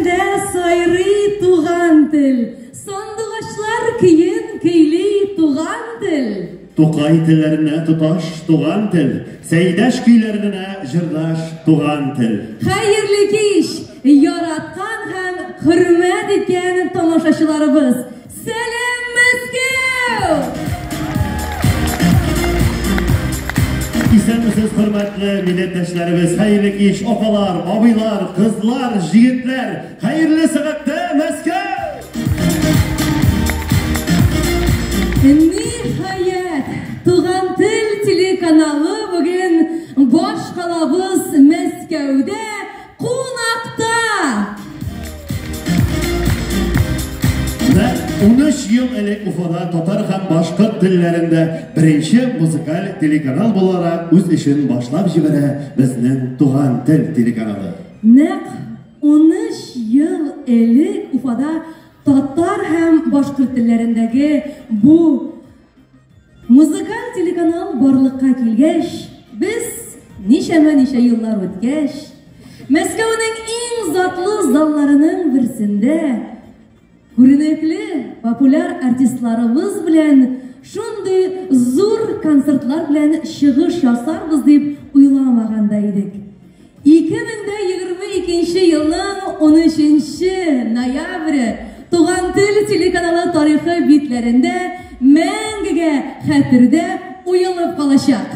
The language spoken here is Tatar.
күкләрендә сайрый туган тел, Сандугачлар көен көйли туган тел. Тукай телләренә тоташ туган тел, Сәйдәш көйләренә җырдаш туган тел. Хәерле кич, яраткан һәм хөрмәт иткән тамашачыларыбыз! Сәлам, Мәскәү! Исәнмесез, хөрмәтле милләттәшләребез! Хәерле кич, апалар, абыйлар, кызлар, җегетләр! Хәерле сәгатьтә, Мәскәү! Ниһаять, Туган тел телеканалы бүген башкалабыз Мәскәүдә кунакта! Нәкъ 13 ел элек Уфада татар һәм башкорт телләрендә беренче музыкаль телеканал буларак үз эшен башлап җибәрә безнең Туган тел телеканалы. Нәкъ 13 ел элек Уфада татар һәм башкорт телләрендәге бу музыкаль телеканал барлыкка килгәч, без ничәмә-ничә еллар үткәч, Мәскәүнең иң затлы залларының берсендә күренекле популяр артистларыбыз белән шундый зур концертлар белән чыгыш ясарбыз дип уйламаган да идек. 2022 елның 13 ноябре Туган тел телеканалы тарихы битләрендә мәңгегә хәтердә уелып калачак.